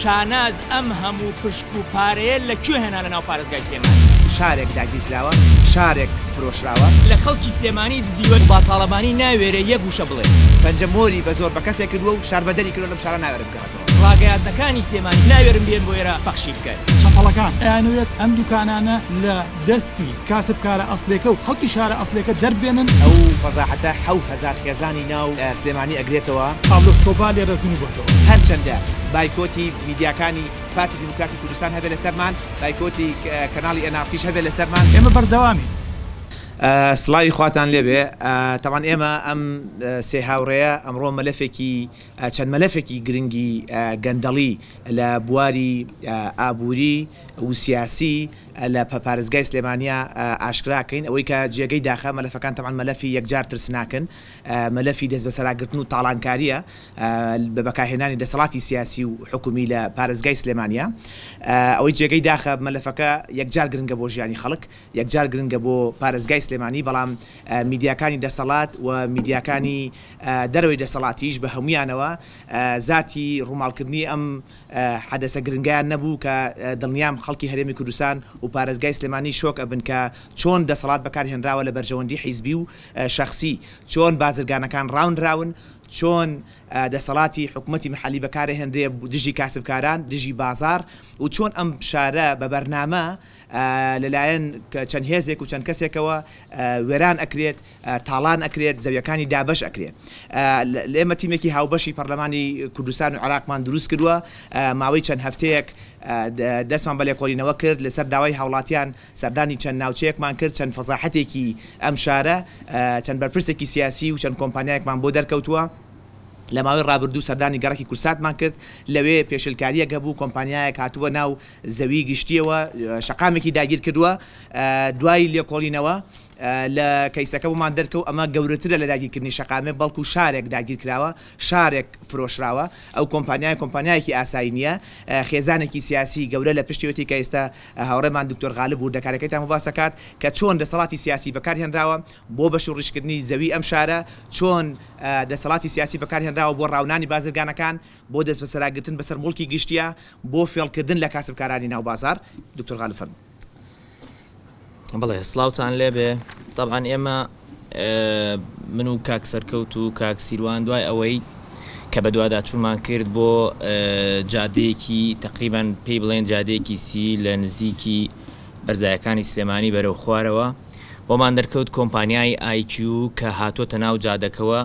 شاناز ئەم هەموو پشک و پارەیە لە کوێ هێنا لە ناو پارێزگای سلێمانی؟ شارێک داگیرکراوە، شارێک فرۆشراوە. لە خەڵکی سلێمانی دزیوە. قوباد تاڵەبانی ناوێرێ یەک وشە بڵێ. پەنجە مۆری بە زۆر بە کەسێک کردووە و شاربەدەری کردووە لەم شارە ناوێرێ بگەڕێتەوە. ڕاگەیاندنەکانی سلێمانی ناوێرن بێن بۆ ئێرە پەخشی بکەن. چەپەڵەکان ئەیانەوێت ئەم دوکانانە لە دەستی کاسبکارە ئەسڵیەکە و خەڵکی شارە ئەسڵیەکە دەربێنن. ئەو فەزاحەتە 7000 خێزانی ناو سلێمانی ئەگرێتەوە. پابلۆ سکۆبار لێرە زنوو بۆتەوە. هەرچەندە بایکۆتی میدیاکانی پارتی دیموکراتی کوردستان هەبێ لەسەرمان، بایکۆتی کەناڵی ئێن ئاڕ تیش هەبێ لەسەرمان. ئێمە بەردەوامین. سڵاوی خواتان لێبێ. تەبعەن ئێمە ئەم سێ هاوڕێیە ئەمڕۆ مەلەفێکی چەند مەلەفێکی گرنگی گەندەڵی لە بواری ئابووری و سیاسی لە پارێزگای سلێمانیا ئاشکراکەین. ئەوەی کە جێگەی داخە، مەلەفەکان تەبعەن مەلەفی یەکجار ترسناکن، مەلەفی دەستبەسەراگرتن و تاڵانکاریە بە بەکارهێنانی دەسەڵاتی سیاسی و حکومی لە پارێزگای سلێمانیا. ئەوەی جێگەی داخە، مەلەفەکە یەکجار گرنگە بۆ ژیانی خەڵک، یەکجار گرنگە بۆ پارێزگای سلێمانی، بەڵام میدیاکانی دەسەڵات و میدیاکانی دەرەوەی دەسەڵاتیش بە هەمویانەوە زاتی ڕووماڵکردنی ئەم حەدەسە گرنگیان نەبوو، کە دڵنیام خەڵکی هەرێمی کوردستان و پارێزگای سلێمانی شۆک ئەبن کە چۆن دەسەڵات بەکارهێنراوە لە بەرژەوەندی حیزبی و شەخسی، چۆن بازرگانەکان ڕاونراون، چۆن دەسەڵاتی حکوومەتی محلی بەکارهێنرێ دژی کاسبکاران، دژی بازار، و چۆن ئەم شارە بە بەرنامە لەلایەن چەند هێزێک و چەند کەسێکەوە وێران ئەکرێت، تاڵان ئەکرێت، زەویەکانی دابەش ئەکرێت. ئێمە تیمێکی هاوبەشی پەرلەمانی کوردستان و عێراقمان دروست کردووە. ماوەی چەند هەفتەیەک دەستمان بە لێکۆڵینەوە کرد، لەسەر داوای هاوڵاتیان سەردانی چەند ناوچەیەکمان کرد، چەند فەزاحەتێکی ئەم شارە، چەند بەرپرسێکی سیاسی و چەند کۆمپانیایەکمان بۆ دەرکەوتووە. لە ماوەی ڕابردوو سەردانی گەڕەکی کورساتمان کرد، لەوێ پێشلکاریەک هەبوو، کۆمپانیایەک هاتووە ناو زەوی گشتیەوە، شەقامێکی داگیر کردووە. دوای لێکۆڵینەوە لە کەیسەکە بۆمان دەرکەوت ئەمە گەورەترە لە داگیرکردنی شەقامێک، بەڵکو شارێک داگیرکراوە، شارێک فرۆشراوە. ئەو کۆمپانیای کۆمپانیایەکی ئاسایی نییە، خێزانێکی سیاسی گەورە لە پشتیوەتی، کە ئێستا هاوڕێمان دکتۆر غالب وردەکارەکەیتان بۆ باس دەکات، کە چۆن دەسەڵاتی سیاسی بەکارهێنراوە بۆ بەش و ڕیشکردنی زەوی ئەم شارە، چۆن دەسەڵاتی سیاسی بەکارهێنراوە بۆ ڕاونانی بازرگانەکان، بۆ دەستبەسەراگرتن بەسەر موڵکی گشتیە، بۆ فێڵکردن لە کاسبکارانی ناو بازار. دکتۆر غالب فەرموو. بڵێ، سلااوتان لێبێ. طبعا ئێمە من و کاک سەرکەوت و کاک سیروان دوای ئەوەی کە بەدواداچوونمان کرد بۆ جادەیەکی تقریبان پێی بڵێن جادەیەکی سی لە نزیکی بەرزایەکانی سلێمانی بەرەو خوارەوە، بۆمان دەرکەوت کۆمپانیای ئایکیو کە هاتۆتە ناو جادەکەوە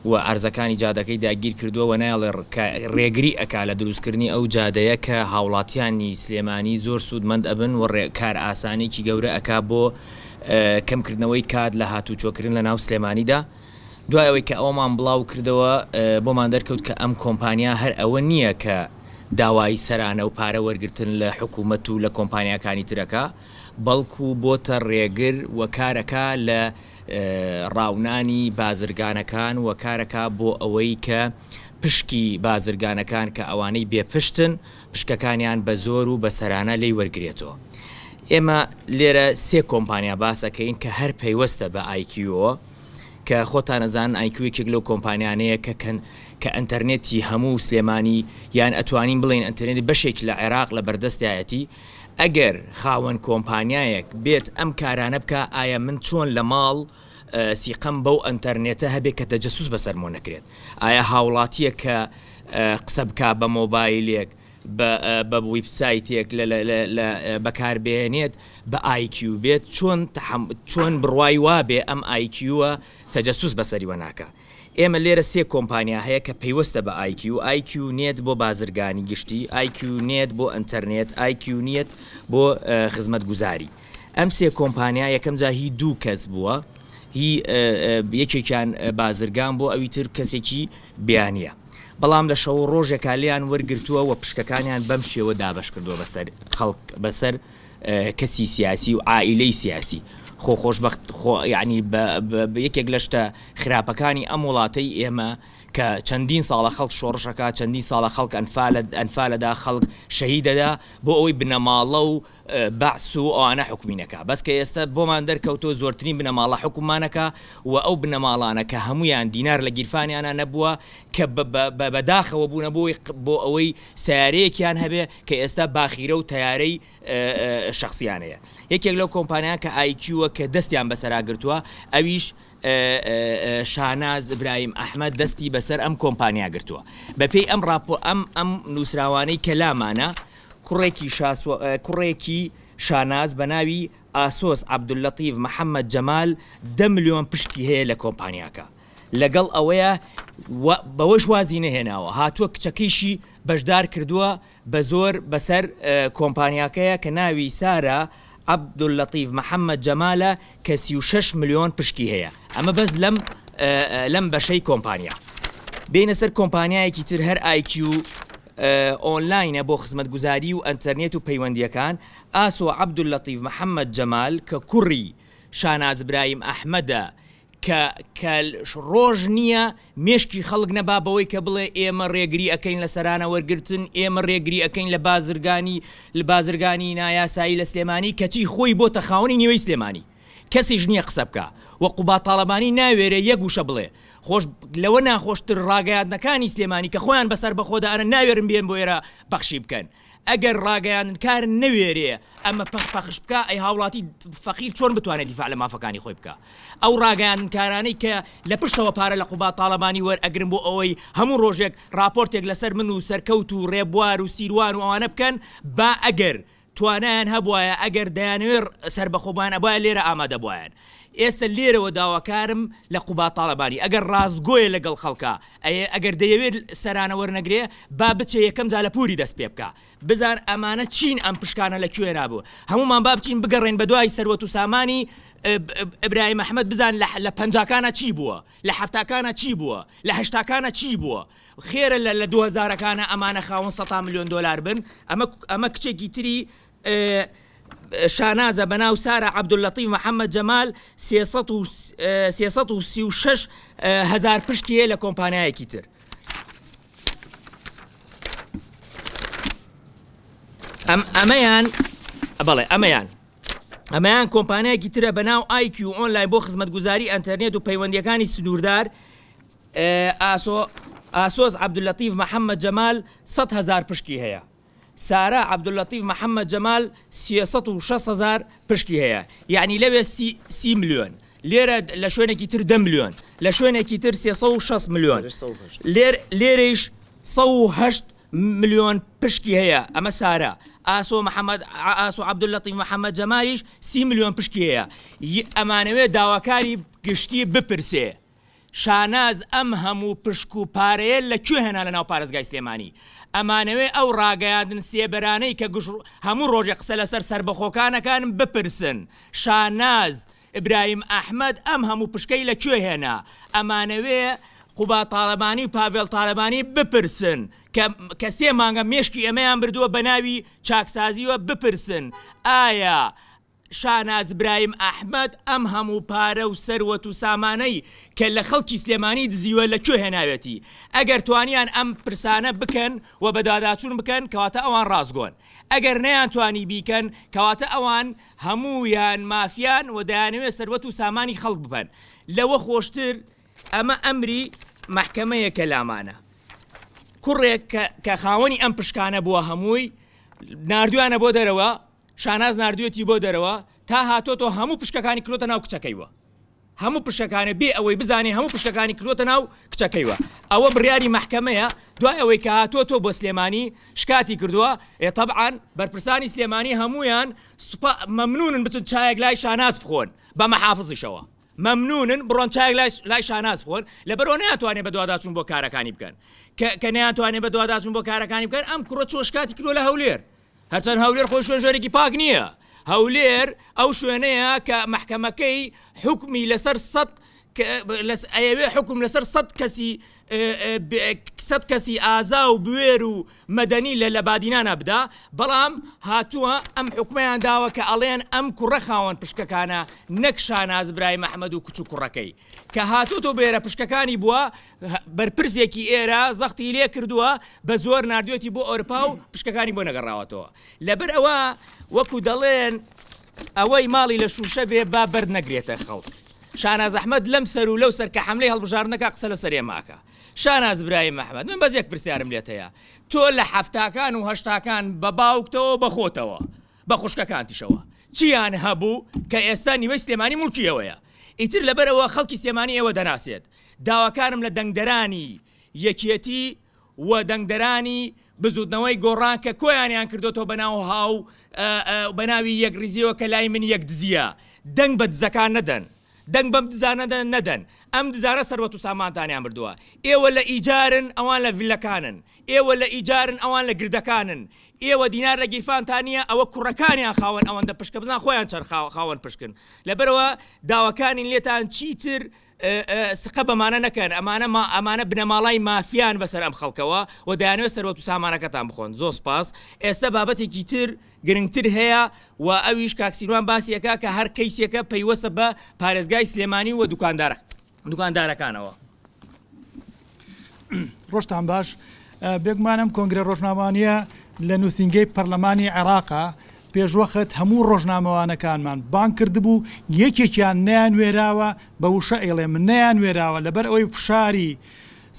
و ئەرزەکانی جادەکەی داگیر کردووە و نایڵێ کە ڕێگری ئەکا لە دروستکردنی ئەو جادەیە کە هاوڵاتیانی سلێمانی زۆر سوودمەند ئەبن و کار ئاسانێکی گەورە ئەکا بۆ کەمکردنەوەی کات لە هاتوچۆکردن لە ناو سلێمانیدا. دوای ئەوەی کە ئەومان بڵاو کردەوە، بۆمان دەرکەوت کە ئەم کۆمپانیا هەر ئەوە نییە کە داوای سەرانە و پارە وەرگتن لە حکوومەت و لە کۆمپانیاکانی ترەکە، بەڵکو بۆتە ڕێگر و کارەکە لە ڕاونانی بازرگانەکان و کارەکە بۆ ئەوەی کە پشکی بازرگانەکان کە ئەوانەی بێپشتن پشکەکانیان بە زۆر و بە سەرانە لی وەرگێتەوە. ئێمە لێرە سێ کۆمپانیا باسەکەین کە هەر پەیوەستە بە ئایکیوەوە، کە خۆتان ئەزانن ئایکیو یەکێک لەو کۆمپانیانەیە کە ئەتەرنێتی هەموو سلێمانی یان ئەتوانین بڵێن ئەتەرنێتی بەشێک لە عێراق لە بەردەستایەتی. ئەگەر خاوەن کۆمپانیایەک بێت ئەم کارانە بکە، ئایا من چۆن لە ماڵ سیقەم بەو ئەتەرنێتە هەبێ کە تەجەسوس بەسەرمۆ نەکرێت؟ ئایا هاوڵاتیە کە قسە بک بە مۆبایلێک، بە ویبسایتێک لە بەکاربێنێت بە ئایکیو بێت، چۆن بڕوای وابێ ئەم ئایکیوە تەجەسوس بەسەریوە ناکە؟ ئێمە لێرە سێ کۆمپانیا هەیە کە پەیوەستە بە ئایکیو: ئایکیو نێت بۆ بازرگانی گشتی، ئایکیو نێت بۆ ئەتەرنێت، ئایکیو نێت بۆ خزمەتگوزاری. ئەم سێ کۆمپانیا یەکەم جا هی دوو کەس بووە، هی یەکێکیان بازرگان بۆ، ئەوی تر کەسێکی بیانیە، بەڵام لە شەو ڕۆژێکا لیان وەرگرتووە و پشکەکانیان بەم شێوە دابش کردووە بەسەر خەڵک، بەسەر کەسی سیاسی و عائیلەی سیاسی. خۆ خۆشببخت خۆ یعنی یەکێک لە شتە خراپەکانی ئەم وڵاتەی ئێمە کە چەندین ساڵە خەڵک شۆڕش ئەکا، چەندین ساڵە خەڵک ئەنفالە ئەنفالەدا، خەڵک شەهیدەدا بۆ ئەوەی بنەماڵە و بەعس و ئەوانە حوکمی نەکا. بەس کە ئێستە بۆمان دەرکەوتووە زۆرترین بنەماڵە حوکممان ئەکا و ئەو بنەماڵانە کە هەموویان دینار لە گیرفانیانا نەبووە کە بە بە بە داخەوە بوونە بۆی بۆ ئەوەی سەیارەیەکیان هەبێ کە ئێستا باخیرە و تەیارەی شەخسیان هەیە. یەکێک لەو کۆمپانیا کە ئایکیوە کە دەستیان بەسەرا گرتووە ئەویش شاناز ئیبراهیم ئەحمەد دەستی بەسەر ئەم کۆمپانیا گرتووە. بەپێی ئەم ڕاپۆ ئەم ئەم نووسراوانەی کە لامانە کوڕێکی شاسوە کوڕێکی شاناز بە ناوی ئاسۆس عەبدوللەتیف محەمەد جەمال دە ملیۆن پشکی هەیە لە کۆمپانیاکە. لەگەڵ ئەوەیە و بەوەش وازی نەهێناوە هاتووە کچەکەیشی بەشدار کردووە بەزۆر بەسەر کۆمپانیاکەیە کە ناوی سارا عەبدوللەتیف محەمەد جەمالە کە 36 ملیۆن پشکی هەیە ئەمە بەس لەم لەم بەشەی کۆمپانیا. بێینە سەر کۆمپانیایەکی تر هەر ئایکیو ئۆنلاینە بۆ خزمەتگوزاری و ئەنتەرنێت و پەیوەندییەکان ئاسۆ عەبدوللەتیف محەمەد جەمال کە کوڕی شاناز برایم ئەحمەدە کە کە ڕۆژ نییە مێشکی خەڵک نەبا بەوەی کە بڵێ ئێمە ڕێگری ئەکەین لە سەرانە وەرگرتن، ئێمە ڕێگری ئەکەین لە بازرگانی لە بازرگانی نایاسایی لە سلێمانی، کەچی خۆی بۆتە خاوەنی نیوەی سلێمانی. کەسیش نییە قسە بکا و قوباد تاڵەبانی ناوێرێ یەک وشە بڵێ. خۆش لەوە ناخۆشتر ڕاگەیاندنەکانی سلێمانی کە خۆیان بە سەربەخۆ دائەنن ناوێرن بێن بۆ ئێرە پەخشی بکەن. ئەگەر ڕاگەیاندنکار نەوێرێ ئەمە پەخ پەخش بکا ئەی هاوڵاتی فەقیر چۆن بتوانێ دیفاع لە مافەکانی خۆی بکا؟ ئەو ڕاگەیاندنکارانەی کە لە پشتەوە پارە لە قوباد تاڵەبانی وەرئەگرن بۆ ئەوەی هەموو ڕۆژێک ڕاپۆرتێک لەسەر من و سەرکەوت و ڕێبوار و سیروان و ئەوانە بکەن با ئەگەر توانایان هەبوایە ئەگەر دەیانەوێ سەربەخۆ بوایان ئەبوایە لێرە ئامادە بوایەن ئێستە لێرەوە داواکارم لە قوباد تاڵەبانی ئەگەر ڕاستگۆیە لەگەڵ خەڵکا ئەیە ئەگەر دەیەوێت سەرانە وەرنەگرێ با بچێ یەکەم جا لە پوری دەست پێ بکا بزان ئەمانە چین ئەم پشکانە لە کوێ نابوو هەموومان با بچین بگەڕێین بەدوای سەروەت و سامانی ئیبراهیم ئەحمەد بزان لە پەنجاکانا چی بووە لە حەفتاکانا چی بووە لە هەشتاکانا چی بووە خێرە لە لە دووهەزارەکانا ئەمانە خاوەن سەتا ملیۆن دۆلار بن ئەمە ئەمە کچێکی تری شانازە بەناو سارا عەبدوللەتیف محەمەد جەمال 336 هەزار پشکی هەیە لە کۆمپانیایەکی تر. ئەم ئەمەیان بەڵێ ئەمەیان ئەمەیان کۆمپانیایەکی ترە بە ناو ئایکیو ئۆنلاین بۆ خزمەتگوزاری ئەنتەرنێت و پەیوەندیەکانی سنووردار ئاسۆ ئاسۆس عەبدوللەتیف محەمەد جەمال 100 هەزار پشکی هەیە. سارا عەبدوللەتیف محەمەد جەمال 360 هەزار پشکی هەیە یەعنی لەوێ سی ملیۆن لێرە لە شوێنێکی تر دە ملیۆن لە شوێنێکی تر 360 ملیۆن لێرەیش 108 ملیۆن پشکی هەیە ئەمە سارا ئاسۆ محەمەد ئاسۆ عەبدوللەتیف محەمەد جەمالیش سی ملیۆن پشکی هەیە ئەمانەوێ داواکاری گشتی بپرسێ شاناز ئەم هەموو پشک و پارەیە لە کوێ هێنا لە ناو پارێزگای سلێمانی؟ ئەمانەوێ ئەو ڕاگەیاندن سێبەرانەی کە گشت هەموو ڕۆژێ قسە لەسەر سەربەخۆکان ئەکەن بپرسن شاناز ئیبراهیم ئەحمەد ئەم هەموو پشکەی لە کوێ هێنا؟ ئەمانەوێ قوباد تاڵەبانی و پاڤێڵ تالەبانی بپرسن کە کە سێ مانگە مێشکی ئێمەیان بردووە بە ناوی چاکسازیوە بپرسن ئایا شاناز برایم ئەحمەد ئەم هەموو پارە و سەروەت و سامانەی کە لە خەڵکی سلێمانی دزیوە لە کوێ هێناوێتی؟ ئەگەر توانیان ئەم پرسانە بکەن و بەدواداچوون بکەن کەواتە ئەوان ڕاستگۆن ئەگەر نەیانتوانی بیکەن کەواتە ئەوان هەموویان مافیان و دەیانەوێت سەروەت و سامانی خەڵک ببەن لەوە خۆشتر ئەمە ئەمری مەحکەمەیە کە لامانە کوڕێک کە خاوەنی ئەم پشکانە بووە هەمووی ناردویانە بۆ دەرەوە شاناز ناردویەتی بۆ دەرەوە تا هاتۆتەوە هەموو پشکەکانی کردۆتە ناو کچەکەیوە هەموو پشکەکانێ بێ ئەوەی بزانێ هەموو پشکەکانی کردۆتە ناو کچەکەیوە ئەوە بڕیاری مەحکەمەیە دوای ئەوەی کە هاتۆتەوە بۆ سلێمانی شکاتی کردووە ئێ تەبعەن بەرپرسانی سلێمانی هەموویان سوپا مەمنونن بچن چایەک لای شاناز بخۆن بە مەحافزیشەوە مەمنونن بڕۆن چایەک لای لای شاناز بخۆن لەبەرئەوە نەیانتوانێ بەدواداچوون بۆ کارەکانی بکەن کە کە نەیانتوانێ بەدواداچوون بۆ کارەکانی بکەن ئەم کوڕە چووە شکاتی کردووە لە هەولێر هەرچەند هەولێر خۆی شوێن شوێنێکی پاک نییە، هەولێر ئەو شوێنەیە کە مەحکەمەکەی حوکمی لەسەر سەت ئەیەوێ حوکم لەسەر سەت کەسی سەت کەسی ئازا و بوێر و مەدەنی لە لە بادینانا بدا، بەڵام هاتووە ئەم حوکمەیان داوە کە ئەڵێن ئەم کوڕە خاوەن پشکەکانە نەک شاناز برایم ئەحمەد و کچ و کوڕەکەی کە هاتۆتەوە بۆ ئێرە پشکەکانی بووە بەرپرسێکی ئێرە زەختی لێ کردووە بە زۆر ناردوێتی بۆ ئەورپا و پشکەکانی بۆ نەگەڕاوەتەوە لەبەر ئەوە وەکو دەڵێن ئەوەی ماڵی لە شووشە بێ با بەرد نەگرێتە خەڵک. شاناز ئەحمەد لەم سەر و لەو سەر کە حەملەی هەڵبژاردنەکا قسە لەسەر ئێمە ئەکا. شاناز برایم ئەحمەد من بەس یەک پرسیارم لێت هەیە تۆ لە حەفتاکان و هەشتاکان بە باوکتەوە و بە خۆتەوە بە خوشکەکانتیشەوە چیان هەبوو کە ئێستا نیوەی سلێمانی موڵکی ئێوەیە ئیتر لەبەرئەوە خەڵکی سلێمانی ئێوە دەناسێت داواکارم لە دەنگدەرانی یەکێتی و دەنگدەرانی بزوتنەوەی گۆڕان کە کۆیانیان کردۆتەوە بەناو هاو بەناوی یەکڕیزیەوە کە لای من یەک دزیە دەنگ بە دزەکان نەدەن دەنگ بەم دزانە نەدەن ئەم دزانە سەروەت و سامانتانیان بردووە ئێوە لە ئیجارن ئەوان لە ڤلەکانن ئێوە لە ئیجارن ئەوان لە گردەکانن ئێوە دینار لە گیرفانتان نییە ئەوە کوڕەکانیان خاوەن ئەوەندە پشکە بزان خۆیان چەند خاوەن پشکن لەبەرەوە داواکارین لێتان چیتر سقە بەمانە نەکەن ئەمانە ما ئەمانە بنەماڵای مافیان بەسەر ئەم خەڵکەوە و دەیانەوێت سەروەت و سامانەکەتان بخۆن زۆر سپاس ئێستا بابەتێکی تر گرنگتر هەیە و ئەویش کاک سیروان باسی ئەکا کە هەر کەیسێکە پەیوەستە بە پارێزگای سلێمانی و دوکاندارە دوکاندارەکانەوە. ڕۆژتان باش. بێگومان ئەم کۆنگرە ڕۆژنامەوانییە لە نووسینگەی پەرلەمانی عێراقە، پێشوەخت هەموو ڕۆژنامەوانەکانمان بانگ کردبوو، یەکێکیان نەیانوێراوە، بە وشە ئەیڵێم نەیانوێراوە، لەبەر ئەوەی فشاری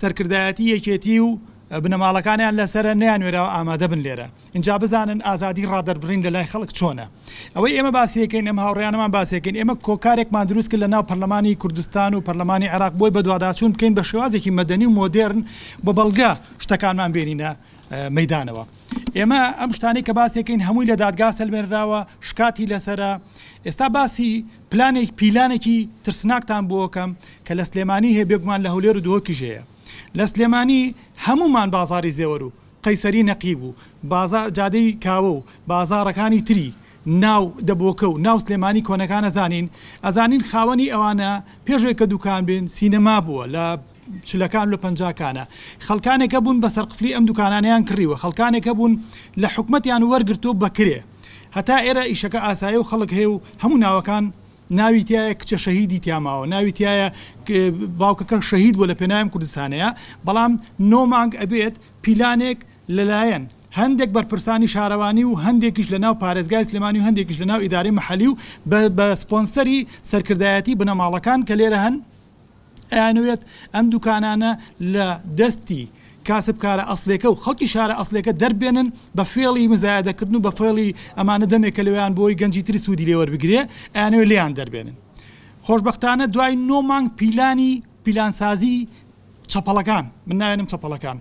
سەرکردایەتی یەکێتی و بنەماڵەکانیان لەسەرە نەیانوێراوە ئامادە بن لێرە. ئینجا بزانن ئازادی ڕادەربڕین لەلای خەڵک چۆنە. ئەوەی ئێمە باسی ئەکەین، ئێمە هاوڕێیانەمان باسی ئەکەین، ئێمە کۆکارێکمان دروست کرد لە ناو پەرلەمانی کوردستان و پەرلەمانی عێراق بۆی بەدواداچوون بکەین بە شێوازێکی مەدەنی و مۆدێرن بە بەڵگە شتەکانمان بێنینە مەیدانەوە. ئێمە ئەم شتانەی کە باسی ئەکەین هەمووی لە دادگا سەلمێنراوە، شکاتی لەسەرە. ئێستا باسی پلانێک پیلانێکی ترسناکتان بۆ ئەکەم کە لە سلێمانی هەیە، بێگومان لە هەولێر و دهۆکیش هەیە. لە سلێمانی هەموومان بازاڕی زێوەر و قەیسەری نەقیب و بازاڕ جادەی کاوە و بازاڕەکانی تری ناو دەبۆکە و ناو سلێمانی کۆنەکان ئەزانین، ئەزانین خاوەنی ئەوانە پێش ئەوەی کە دوکان بن سینەما بووە لە چلەکان و لە پەنجاکانا خەڵکانێک هەبوون بە سەرقفلی ئەم دوکانانەیان کڕیوە خەڵکانێک هەبوون لە حکومەتیان وەرگرتووە بە کرێ هەتا ئێرە ئیشەکە ئاسایە و خەڵک هەیە و هەموو ناوەکان ناوی تیایە کچە شەهیدی تیا ماوە ناوی تیایە باوکەکە شەهید بووە لە پێناوی ئەم کوردستانەیە بەڵام نۆ مانگ ئەبێت پیلانێک لەلایەن هەندێک بەرپرسانی شارەوانی و هەندێکیش لەناو پارێزگای سلێمانی و هەندێکیش لەناو ئیدارەی مەحەلی و بە سپۆنسەری سەرکردایەتی بنەماڵەکان کە لێرە هەن ئەیانەوێت ئەم دوکانانە لە دەستی کاسبکارە ئەسڵیەکە و خەڵکی شارە ئەسڵیەکە دەربێنن بە فێڵی مزایەدەکردن و بە فێڵی ئەمانە دەمێکە لەوێیان بۆی گەنجی تری سوودی لێ وەربگرێ ئەیانەوێت لێیان دەربێنن خۆشبەختانە دوای نۆ مانگ پیلانی پیلانسازی چەپەڵەکان من ناوێنم چەپەڵەکان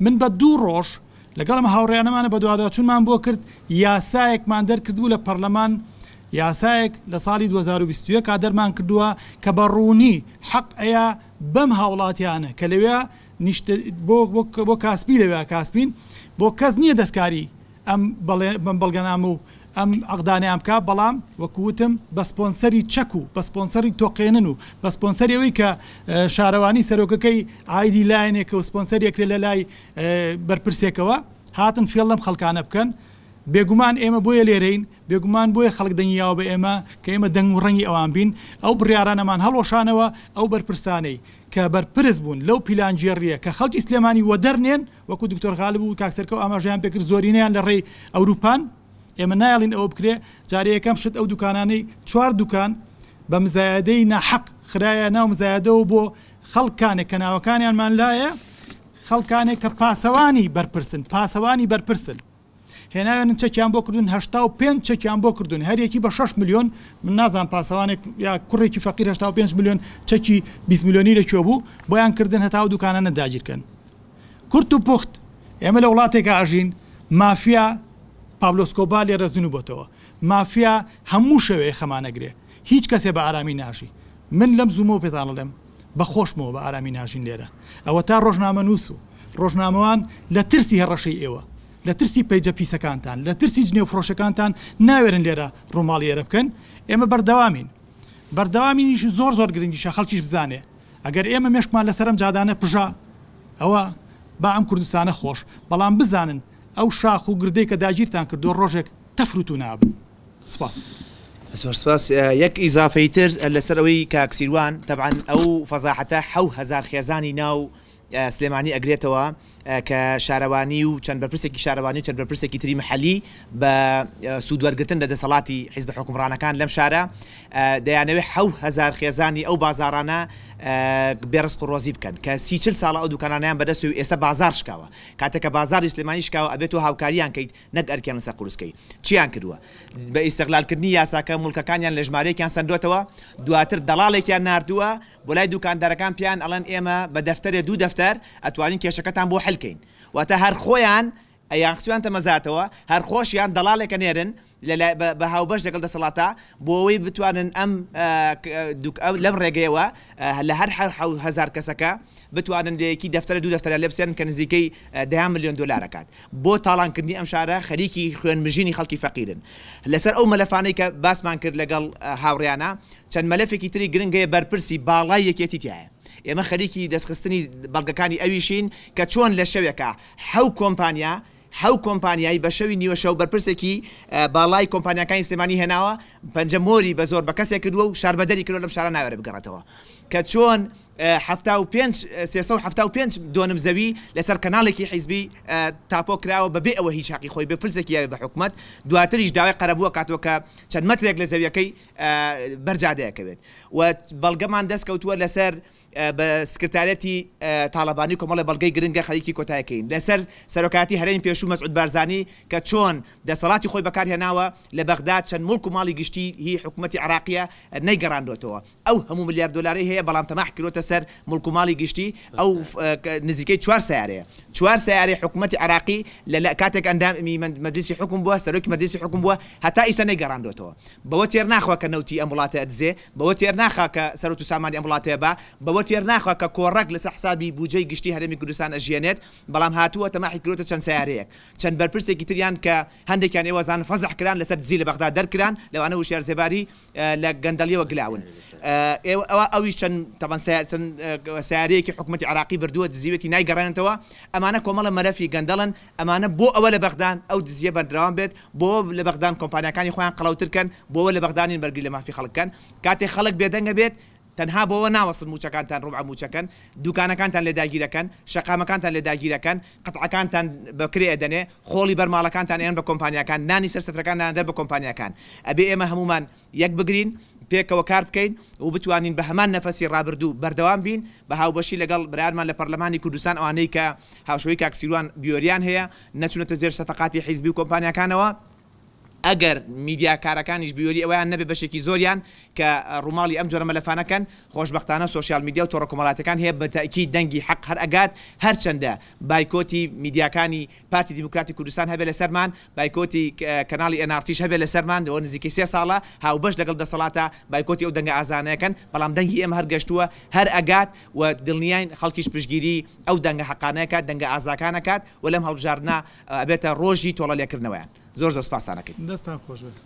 من بە دوو ڕۆژ لەگەڵ ئەم هاوڕێیانەمانە بەدواداچوونمان بۆ کرد یاسایەکمان دەرکردبوو لە پەرلەمان یاسایەک لە ساڵی 2021 دەرمان کردووە کە بە ڕوونی حەق ئەیا بەم هاوڵاتیانە کە لەوێ نیشتە بۆ بۆ کاسپی لەوێ کاسپین بۆ کەس نییە دەستکاری ئەم بەڵێ بەم بەڵگەنامە و ئەم عەقدانەیان بکا، بەڵام وەکو وتم بە سپۆنسەری چەک و بە سپۆنسەری تۆقێنن و بە سپۆنسەری ئەوەی کە شارەوانی سەرۆکەکەی عایدی لایەنێکە و سپۆنسەری ئەکرێ لە لای بەرپرسێکەوە هاتن فێڵ لەم خەڵکانە بکەن. بێگومان ئێمە بۆیە لێرەین، بێگومان بۆیە خەڵک دەنگی یاوە بە ئێمە کە ئێمە دەنگ و ڕەنگی ئەوان بین. ئەو بڕیارانەمان هەڵوەشانەوە، ئەو بەرپرسانەی کە بەرپرس بوون لەو پیلانگێڕییە کە خەڵکی سلێمانی وەدەرنێن، وەکو دکتۆر غالب و کاک سەرکەو ئاماژەیان پێکرد زۆرینەیان لە ڕێی ئەوروپان، ئێمە نایەڵین ئەوە بکرێ، جارێ یەکەم شت ئەو دوکانانەی چوار دوکان بە مزایەدەی ناحەق خرایە ناو مزایەدەوە بۆ خەڵکانێک کە ناوەکانیانمان لایە، خەڵکانێک کە پاسەوانی بەرپرسن، پاسەوانی بەرپرسن. هێناوێنن چەکیان بۆ کردوون 85 چەکیان بۆ کردوون هەریەکی بە 6 ملیۆن من نازانم پاسەوانێک یا کوڕێکی فەقیر 85 ملیۆن چەکی 20 ملیۆنی لە کوێ بوو بۆیان کردن هەتا ئەو دوکانانە داگیرکەن کورت و پوخت ئێمە لە وڵاتێکا ئەژین مافیا پابلۆ سکۆبار لێرە زنوو بۆتەوە مافیا هەموو شەوێ خەمان ئەگرێ هیچ کەسێ بە ئارامی ناژی من لەم زوومەوە پێتان ئەڵێم بە خۆشمەوە بە ئارامی ناژین لێرە ئەوەتا ڕۆژنامەنووس و ڕۆژنامەوان لە ترسی هەڕەشەی ئێوە لە ترسی پەیجە پیسەکانتان لە ترسی جنێو فرۆشەکانتان ناوێرن لێرە ڕووماڵی ئێرە بکەن ئێمە بەردەوامین. بەردەوامینیش و زۆر زۆر گرنگیشە خەڵکیش بزانێ ئەگەر ئێمە مێشکمان لەسەر ئەم جادانە پژا ئەوە با ئەم کوردستانە خۆش بەڵام بزانن ئەو شاخ و گردەی کە داگیرتان کردووە ڕۆژێک تەفر و تونا ئەبن. سپاس. زۆر سپاس. یەک ئیزافەی تر لەسەر ئەوەی کاک سیروان تەبعەن ئەو فەزاحەتە 7000 خێزانی ناو سلێمانی ئەگرێتەوە کە شارەوانی و چەند بەرپرسێکی شارەوانی و چەند بەرپرسێکی تری محەلی بە سوودوەرگرتن لە دەسەڵاتی حیزبە حوکمڕانەکان لەم شارە دەیانەوێت 7000 خێزانی ئەو بازاڕانە بێ ڕزق و ڕۆزی بکەن کە سی چل ساڵە ئەو دوکانانەیان بەدەست و ئێستا بازاڕ شکاوە کاتێک کە بازاڕی سلێمانی شکاوە ئەبێت تۆ هاوکاریان کەیت نەک ئەرکیان لەسەر قورس کەی. چیان کردووە؟ بە ئیستغلال کردنی یاساکە موڵکەکانیان لە ژمارەیەکیان سەندۆتەوە، دواتر دەڵاڵێکیان ناردووە بۆ لای دوکاندارەکان پێیان ئەڵێن ئێمە بە دەفتەرێ دوو دەفتەر ئەتوانین کێشەکەتان بۆ حل کەین. واتە هەر خۆیان یان خستویانتە مەزاتەوە، هەر خۆشیان دەڵاڵێک ئەنێرن بە هاوبەش لەگەڵ دەسەڵاتا بۆ ئەوەی بتوانن ئەم لەم ڕێگەیەوە لە هەر 7000 کەسەکە بتوانن لە یەکی دەفتەرە دوو دەفتەریان لێ بسێنن کە نزیکەی دەیان ملیۆن دۆلار ئەکات. بۆ تاڵانکردنی ئەم شارە خەریکی خوێن مژینی خەڵکی فەقیرن. لەسەر ئەو مەلەفانەی کە باسمان کرد لەگەڵ هاوڕێیانا چەند مەلەفێکی تری گرنگ هەیە بەرپرسی باڵای یەکێتی تیایە. ئێمە خەریکی دەستخستنی بەڵگەکانی ئەویشین کە چۆن لە شەوێکا حەو کۆمپانیا حەو کۆمپانیای بە شەوی نیوەشەو بەرپرسێکی باڵای کۆمپانیاکانی سلێمانی هێناوە پەنجە مۆری بە زۆر بە کەسێک کردووە و شاربەدەری کردووە لەم شارە ناوێرێ بگەڕێتەوە کە چۆن 75 375 دۆنم زەوی لەسەر کەناڵێکی حیزبی تاپۆ کراوە بەبێ ئەوە هیچ حەقی خۆی بێ فلسێکی یاوێ بە حکومەت دواتریش داوای قەرەبوو ئەکاتەوە کە چەند مەترێک لە زەویەکەی بەر جادە ئەکەوێت و بەڵگەمان دەست کەوتووە لەسەر بە سکرتاریەتی تاڵەبانی کۆمەڵێ بەڵگەی گرنگە خەریکی کۆتایەکەین لەسەر سەرۆکایەتی هەرێمی پێشوو مەسعود بارزانی کە چۆن دەسەڵاتی خۆی بەکارهێناوە لە بەغدا چەند موڵک و ماڵی گشتی هی حکومەتی عێراقیە نەیگەڕاندۆتەوە ئەو هەموو ملیار دۆلارەی هەیە بەڵام تەماح کردۆتە سەر موڵک و ماڵی گشتی ئەو نزیکەی چوار سەیارەیە چوار سەیارەی حکومەتی عێراقی لە کاتێک ئەندامی مەجلیسی حوکم بووە سەرۆکی مەجلیسی حوکم بووە هەتا ئیستا نەیگەڕاندۆتەوە بەوە تێر ناخوا کە نەوتی ئەم وڵاتە ئەدزێ بەوە تێر ناخا کە سەروەت و سامانی ئەم وڵاتەیە با، بەوە تێر ناخوا کە کۆڕەک لەسەر حسابی بوجەی گشتی هەرێمی کوردستان ئەژیەنێت، بەڵام هاتووە تەماحی کردۆتە چەند سەیارەیەک. چەند بەرپرسێکی تریان کە هەندێکیان ئێوە ئەزانن فەزح کران لەسەر دزی لە بەغدا دەرکران، لەوانە وشیار زێباری لە گەندەڵیەوە گلاون. ئێوە ئەویش چەند تەبعەن چەند سەیارەیەکی حکومەتی عێراقی بردووە دزیوێتی نایگەڕێنێتەوە. ئەمانە کۆمەڵە مەلەفی گەندەڵن، ئەمانە بۆ ئەوە لە بەغدان ئەو دزیە بەردراوان بێت، بۆ ئەوە لە بەغدان کۆمپانیاکانی خۆیان قەڵەوتر کەن، بۆ ئەوە لە بەغدا نین بەرگری لە مافی خەڵک کەن. کاتێ خەڵک بێدەنگە بێت تەنها بۆ ئەوە ناوەستن مووچەکانتان ڕوبعە مووچەکەن، دوکانەکانتان لێ داگیرەکەن، شەقامەکانتان لێ داگیرەکەن، قەتعەکانتان بە کرێ ئەدەنێ، خۆڵی بەر ماڵەکانتان ئەیەن بە کۆمپانیاکان، نانی سەر سفرەکانتان ئەدەن بە کۆمپانیاکان. ئەبێ ئێمە هەموومان یەک بگرین، پێکەوە کار بکەین و بتوانین بە هەمان نەفەسی ڕابردوو بەردەوام بین بە هاوبەشی لەگەڵ برایانمان لە پەرلەمانی کوردستان ئەوانەی کە هاوشێوەی کاک سیروان بیۆریان هەیە نەچوونەتە ژێر سەفەقاتی حیزبی و کۆمپانیاکانەوە. ئەگەر میدیاکارەکانیش بیۆری ئەوەیان نەبێت بەشێکی زۆریان کە ڕووماڵی ئەم جۆرە مەلەفانە کەن، خۆشبەختانە سۆشیال میدیا و تۆڕە کۆمەڵاتیەکان هەیە بە تەئکید دەنگی حەق هەر ئەگات هەرچەندە بایکۆتی میدیاکانی پارتی دیموکراتی کوردستان هەبێ لەسەرمان، بایکۆتی کەناڵی ئێن ئاڕ تیش هەبێ لەسەرمان، ئەوە نزیکەی سێ ساڵە هاوبەش لەگەڵ دەسەڵاتە بایکۆتی ئەو دەنگە ئازانەیەکەن، بەڵام دەنگی ئێمە هەر گەشتووە، هەر ئەگات و دڵنیاین خەڵکیش پشتگیری ئەو دەنگە حەقانەیەکات، دەنگە ئازاکان ئەکات و لەم هەڵبژاردنە ئەبێتە ڕۆژی تۆڵە لێکردنەوەیان. زۆر زۆر سپاستان ئەکەین. دەستتان خۆش بێت.